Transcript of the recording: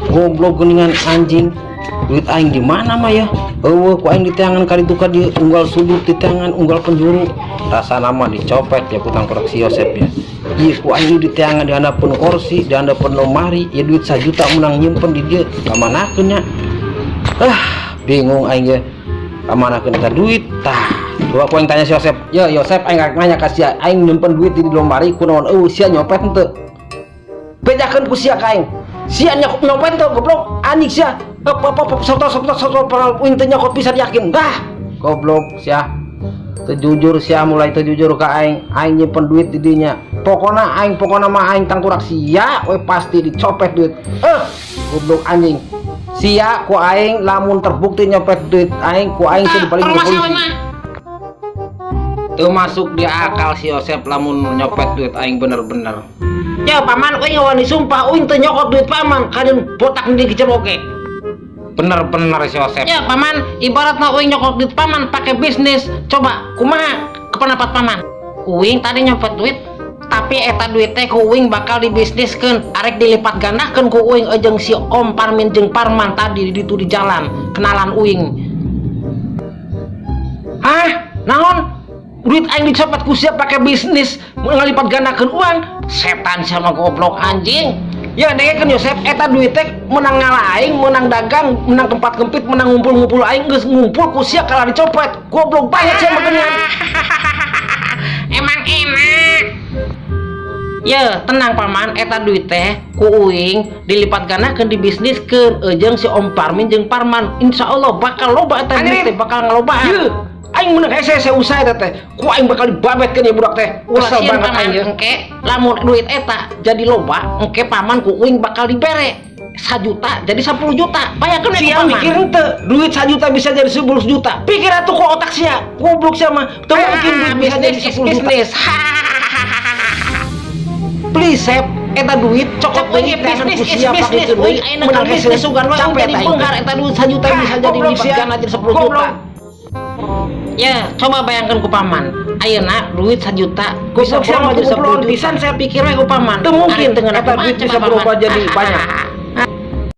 Goblok geuningan, anjing. Duit aing di mana mah ya? Euweuh, ku aing diteangan ka ditu ka dieu, unggal sudut diteangan, unggal penjuru. Rasana mah dicopet ya ku tangkurak si Yosep ya. Ieu ku aing diteangan di handapeun kursi, di handapeun lemari, ya duit 1 juta menang nyimpen di dieu. Kamanakeun nya? Ah, bingung aing ge. Kamanakeun eta duit? Tah, coba ku aing tanya si Yosep. Ya, Yosep, aing rek nanya ka sia, aing nyimpen duit di lemari kunaon euweuh? Sia nyopet henteu? Bejakeun ku sia ka aing. Sia nyopet henteu, goblok? Anjing sia. Apa apa apa soto soto soto uing teu nyokot pisan, yakin. Dah, goblok sia. Teu jujur sia, mulai teu jujur ka aing. Aing nyimpen duit di dinya. Pokona aing, pokona mah aing tangkurak sia we pasti dicopet duit. Eh, goblok anjing. Sia ku aing lamun terbukti nyopet duit aing, ku aing sia dibalik ke polisi. Teu masuk di akal si Yosep lamun nyopet duit aing bener-bener. Ya paman, uing wani sumpah uing teu nyokot duit paman, kadeun botak di kecep oge. Bener-bener si Yosep. Ya paman, ibaratna uing nyokot duit paman pakai bisnis. Coba kumaha pendapat paman? Uing tadi nyopet duit, tapi eta duit teh ku uing bakal dibisniskeun, arek dilipat gandakeun ku uing jeung si Om Parmin jeung Parman tadi di ditu di jalan, kenalan uing. Hah? Naon? Duit aing dicopet ku sia pakai bisnis ngalipat gandakeun uang? Setan sama goblok anjing. Ya dengekeun, Yosep, eta duit teh menang ngala aing, menang dagang, menang tempat kempit, menang ngumpul-ngumpul aing, geus ngumpul ku sia kalah dicopet. Goblok banget sia mah geuningan. Emang enak. Ya, tenang paman, eta duit teh ku uing dilipat gandakeun, dibisniskeun jeung si Om Parmin jeung Parman. Insya Allah bakal loba eta duit teh, bakal ngalobaan. Ye, aing menang hese hese usaha eta teh. Ku aing bakal dibabetkeun ya budak teh. Ulah Kesel sieun banget paman, aing ya. Engke lamun duit eta jadi loba, engke paman ku uing bakal dibere 1 juta jadi 10 juta. Bayangkeun Sia itu, paman. Mikir henteu, duit 1 juta bisa jadi 10 juta? Pikir atuh ku otak sia. Goblok sia mah. Teu mungkin duit bisa jadi bisnis is 10 juta. Bisnis. Please, Sep, eta duit cokot Cek uing deui tangan bisnis ku is sia bisnis. pakeun deui. Uing ayeuna Menang keur bisnis hese. sugan we Capek jadi eta aing beunghar teh. Eta duit 1 juta Hah, bisa jadi goblok lipat sia. ganda jadi 10 juta. Goblok. Ya, coba bayangkan ku paman. Ayeuna duit 1 juta bisa Goblok sia berubah mah jadi 10 goblok juta. pisan, Sep. Pikir we ku paman. Teu mungkin Ari teu ngeunah eta kumaha duit coba, bisa berubah paman? jadi banyak.